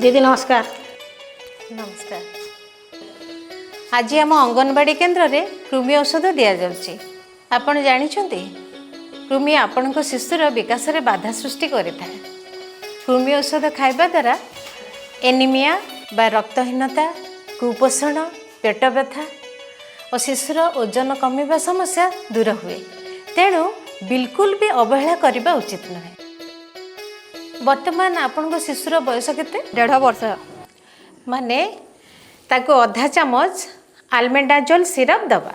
ଦିଦି ନମସ୍କାର। ନମସ୍କାର। ଆଜି ଆମ ଅଙ୍ଗନବାଡ଼ି କେନ୍ଦ୍ରରେ କୃମି ଔଷଧ ଦିଆଯାଉଛି। ଆପଣ ଜାଣିଛନ୍ତି, କୃମି ଆପଣଙ୍କ ଶିଶୁର ବିକାଶରେ ବାଧା ସୃଷ୍ଟି କରିଥାଏ। କୃମି ଔଷଧ ଖାଇବା ଦ୍ୱାରା ଏନିମିଆ ବା ରକ୍ତହୀନତା, କୁପୋଷଣ, ପେଟ ବ୍ୟଥା ଓ ଶିଶୁର ଓଜନ କମିବା ସମସ୍ୟା ଦୂର ହୁଏ। ତେଣୁ ବିଲକୁଲ ବି ଅବହେଳା କରିବା ଉଚିତ ନୁହେଁ। ବର୍ତ୍ତମାନ ଆପଣଙ୍କ ଶିଶୁର ବୟସ କେତେ? 1.5 ବର୍ଷ। ମାନେ ତାକୁ ଅଧା ଚାମଚ ଆଲମେଣ୍ଡାଜୋଲ ସିରପ୍ ଦେବା।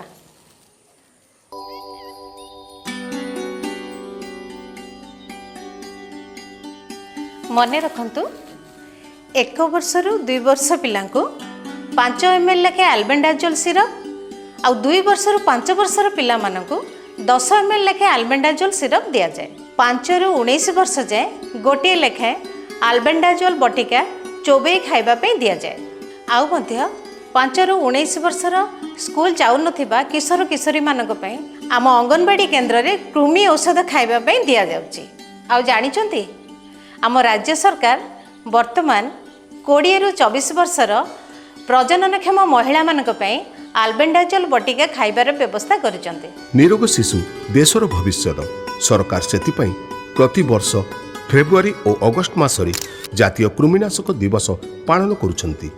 ମନେ ରଖନ୍ତୁ, 1 ବର୍ଷରୁ 2 ବର୍ଷ ପିଲାଙ୍କୁ 5 ଏମ୍ ଏଲ୍ ଲେଖାଏଁ ଆଲବେଣ୍ଡାଜୋଲ ସିରପ୍ ଆଉ 2 ବର୍ଷରୁ 5 ବର୍ଷର ପିଲାମାନଙ୍କୁ 10 ଏମ୍ ଏଲ୍ ଲେଖାଏଁ ଆଲବେଣ୍ଡାଜୋଲ ସିରପ୍ ଦିଆଯାଏ। 5ରୁ 19 ବର୍ଷ ଯାଏଁ ଗୋଟିଏ ଲେଖାଏଁ ଆଲବେଣ୍ଡାଜୋଲ ବଟିକା ଚୋବେଇ ଖାଇବା ପାଇଁ ଦିଆଯାଏ। ଆଉ ମଧ୍ୟ 5ରୁ 19 ବର୍ଷର ସ୍କୁଲ ଯାଉନଥିବା କିଶୋର କିଶୋରୀମାନଙ୍କ ପାଇଁ ଆମ ଅଙ୍ଗନବାଡ଼ି କେନ୍ଦ୍ରରେ କୃମି ଔଷଧ ଖାଇବା ପାଇଁ ଦିଆଯାଉଛି। ଆଉ ଜାଣିଛନ୍ତି, ଆମ ରାଜ୍ୟ ସରକାର ବର୍ତ୍ତମାନ 20ରୁ 24 ବର୍ଷର ପ୍ରଜନନକ୍ଷମ ମହିଳାମାନଙ୍କ ପାଇଁ ଆଲବେଣ୍ଡାଜୋଲ ବଟିକା ଖାଇବାର ବ୍ୟବସ୍ଥା କରିଛନ୍ତି। ନିରୋଗ ଶିଶୁ ଦେଶର ଭବିଷ୍ୟତ। ସରକାର ସେଥିପାଇଁ ପ୍ରତିବର୍ଷ ଫେବୃଆରୀ ଓ ଅଗଷ୍ଟ ମାସରେ ଜାତୀୟ କୃମିନାଶକ ଦିବସ ପାଳନ କରୁଛନ୍ତି।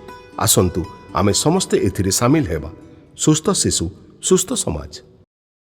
ଆସନ୍ତୁ, ଆମେ ସମସ୍ତେ ଏଥିରେ ସାମିଲ ହେବା। ସୁସ୍ଥ ଶିଶୁ, ସୁସ୍ଥ ସମାଜ।